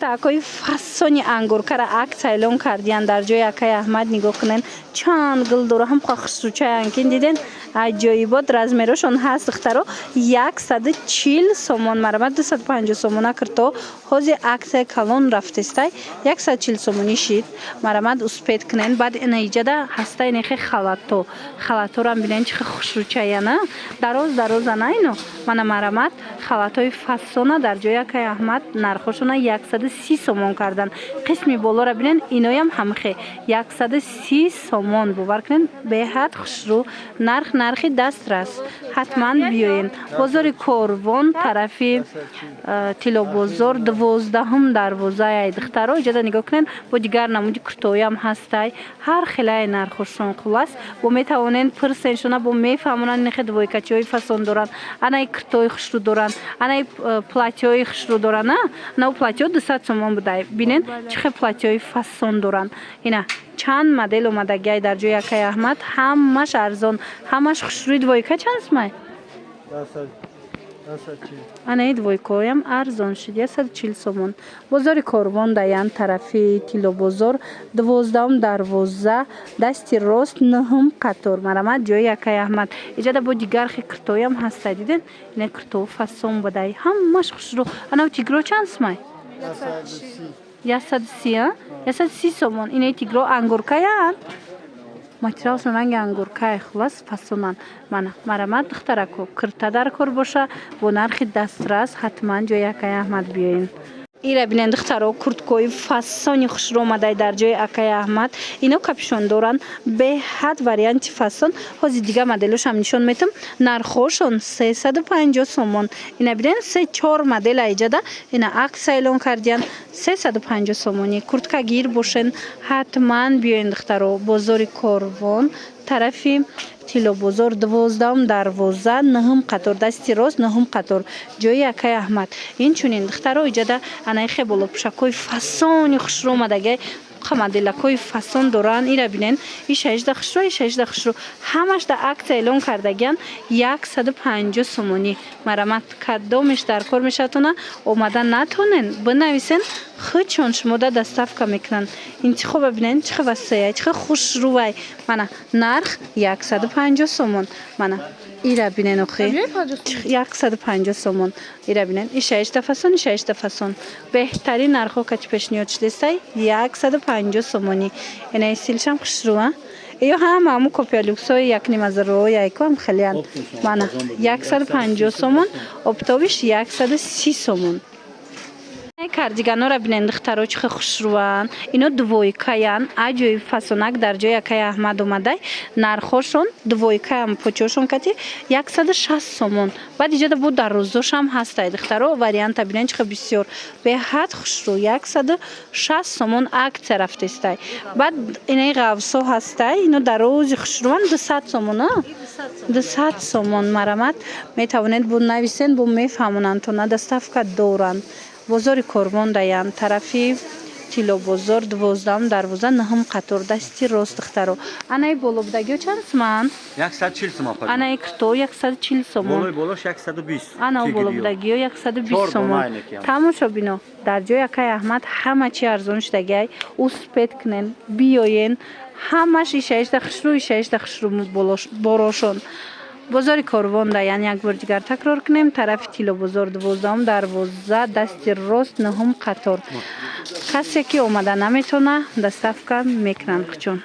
Куртакҳои фасони ангуркара акция эълон кардиян дар ҷои акаи Аҳмад. Нигоҳ кунен, чанд гул дора, ҳам хушрӯчаян, ки диден, аҷоибот. Размерошон ҳаст, духтаро, 140 сомон. Марамат, 250 сомона кирто ҳозир акция калон рафтестай, 140 сомонӣ шид. Марамат, успеть кунен. Баъд ина иҷада ҳаста инехе халато. Халаторам бинен, чӣ хушрӯчаяна, дароз дарозана ино. Мана, марамат, халатҳои фасона дар ҷои акаи Аҳмад нархошона 130 сомон кардан. Қисми болоро бинен, иноям ҳамхе 130 сомон. Бовар кунен, беҳад хушрӯ, нарх нархи дастрас. Ҳатман биёен бозори Корвон, тарафи Тиллобозор, 12-ум дарвозаи. Духтаро, иҷода нигоҳ кунен, бо дигар намуди куртоям ҳастай, ҳар хелаи нархошон. Хулас, бо метавонен пурсеншона, бо мефаҳмонанд. Инхе двойкачиҳои фасон доранд, анаи куртои хушрӯ доранд, анаи платьёи хушрӯ доранд. Анау платьё 200 сомон будай. Бинен, чӣ хел платьёи фасон доранд. Ина чанд модел омадагиай дар ҷои акаи Аҳмад, ҳамаш арзон, ҳамаш хушрӯи. Двойка чанд сумай? Анаи двойкаоям арзон шуд, 140 сомон. Бозори Корвон даян, тарафи Тиллобозор, 12-ум дарвоза, дасти рост, нӯҳум қатор. Марамат, ҷои акаи Аҳмад. Иҷада бо дигар хе киртоям ҳастай. Диден, ина кирто фасон будай, ҳамаш хушрӯ. Анав тигро чанд сумай? 130, 130 сомон. Инаи тигро ангуркаянд, материалшон ранги ангуркай. Хулас, фасонанд. Мана, марамат, духтарако, кирта дар кор боша, бо нархи дастрас ҳатман ҷои акаи Аҳмад биёен. Ира бинен, духтаро, курткои фасони хушрӯ омадай дар ҷои акаи Аҳмад. Ино капюшон доранд, беҳад варианти фасон. Ҳозир дигар моделошам нишон метам. Нархошон 350 сомон. Ина бинен, се чор модел аиҷада. Ина акция эълон кардиян, 350 сомонӣ. Куртка гир бошен, ҳатман биёен, духтаро. Бозори Корвон, тарафи Тиллобозор, 12-ум дарвоза, нӯҳум қатор, дасти рост, нӯҳум қатор, ҷои акаи Аҳмад. Инчунин, духтаро, иҷада анаи хе болопӯшакҳои фасони хушрӯ омадагиай, моделакҳои фасон доранд. Ира бинен, ишаишда хушрӯ, ишаишда хушрӯ, ҳамаш да акция эълон кардагиян, 150 сомонӣ. Марамат, кадомеш дар кор мешаватона, омада натонен, бинависен, худшон шумода доставка мекунанд. Интихоба бинен, чӣ хел васея, чӣ хел хушрӯвай. Мана, нарх 150 сомон. Мана, ира бинен, охи, 150 сомон. Ира бинен, ишаишда фасон, ишаишда фасон. Беҳтарин нархҳо качи пешниҳод шудестай, 150 сомонӣ. Инаи стилшам хушрӯ, ё ҳама ҳаму копия люксҳои якнимазаро яйкоам хелиянд. Мана, 150 сомон, оптовыйш 130 сомон. Кардиганора бинен, духтаро, чӣ хел хушрӯванд. Ино двойкаян, аҷоиб фасонак дар ҷои акаи Аҳмад омадай. Нархошон двойкаям, почошон кати 160 сомон. Баъд иҷода бо дарозошам ҳастай. Духтаро, варианта бинен, чӣ хел бисёр, беҳад хушрӯ. 160 сомон, акция рафтестай. Баъд инаи ғавсо ҳастай, ино дарози хушрӯванд, 200 сомон, 200 сомон. Марамат, метавонед бо нависен, бо мефаҳмонанд, тона доставка доранд. Бозори Корвон даян, тарафи Тиллобозор, 12-ум дарвоза, нӯҳум қатор, дасти рост. Духтаро, анаи болобудагиҳо чанд суманд? 140 сум, апа. Анаи кирто 140 сомон. Болои болош 120. Ана болобудагиҳо 120 сомон. Тамошобино, дар ҷои акаи Аҳмад ҳама чи арзон шудагиай. Успеть кунен, биёен. Ҳамаш ишаишда хушрӯ, ишаишда хушрӯ борошон. Бозори Корвон даян, як бор дигар такрор кунем, тарафи Тиллобозор, 12-ум дарвоза, дасти рост, нӯҳум қатор. Касе ки омада наметавона, доставка мекунанд хучон.